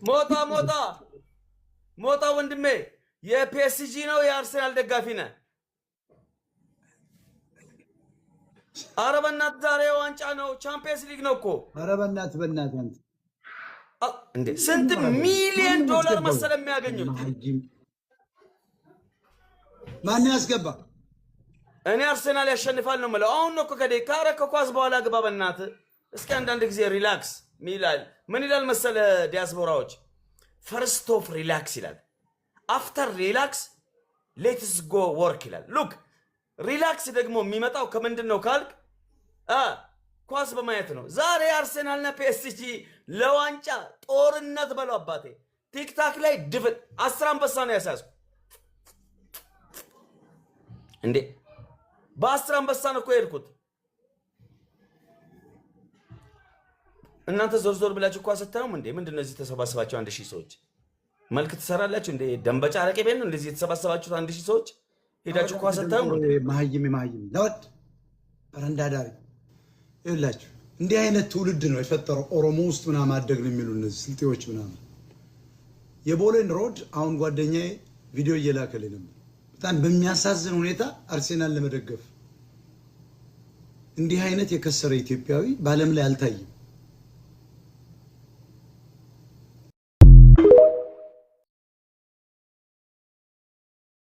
ሞጣ ሞጣ ሞጣ ወንድሜ የፒኤስጂ ነው የአርሴናል ደጋፊ ነህ? ኧረ በእናትህ ዛሬ ዋንጫ ነው፣ ቻምፒየንስ ሊግ ነው እኮ። ኧረ በእናትህ በእናትህ አንተ እንዴ ስንት ሚሊዮን ዶላር መሰለ የሚያገኙት? ማን ያስገባ? እኔ አርሴናል ያሸንፋል ነው የምለው። አሁን ነው እኮ ከዴ ካረ ከኳስ በኋላ ግባ በእናትህ። እስኪ አንዳንድ ጊዜ relax ይላል። ምን ይላል መሰለ ዲያስፖራዎች፣ first of relax ይላል። After relax let's go work ይላል። Look, relax ደግሞ የሚመጣው ከምንድን ነው ካልክ ኳስ በማየት ነው። ዛሬ አርሴናልና ፒኤስጂ ለዋንጫ ጦርነት በለው አባቴ። ቲክታክ ላይ ድፍን 10 አንበሳ ነው ያስያዝኩ እንዴ! በ10 አንበሳ ነው እኮ የሄድኩት። እናንተ ዞር ዞር ብላችሁ ኳስ አታዩም እንዴ? ምንድን ነው እዚህ ተሰባስባችሁ 1000 ሰዎች መልክ ትሰራላችሁ እንዴ? ደንበጫ አረቄ ቤት ነው እንደዚህ የተሰባሰባችሁት 1000 ሰዎች ሄዳችሁ ኳስ አታዩም እንዴ? መሀይም መሀይም ለወድ በረንዳ ዳሪ ይኸውላችሁ፣ እንዲህ አይነት ትውልድ ነው የፈጠረው። ኦሮሞ ውስጥ ምናምን አደግን የሚሉ እነዚህ ስልጤዎች ምናምን። የቦሌን road አሁን ጓደኛዬ ቪዲዮ እየላከልኝ ነበር። በጣም በሚያሳዝን ሁኔታ አርሴናል ለመደገፍ እንዲህ አይነት የከሰረ ኢትዮጵያዊ በዓለም ላይ አልታይም።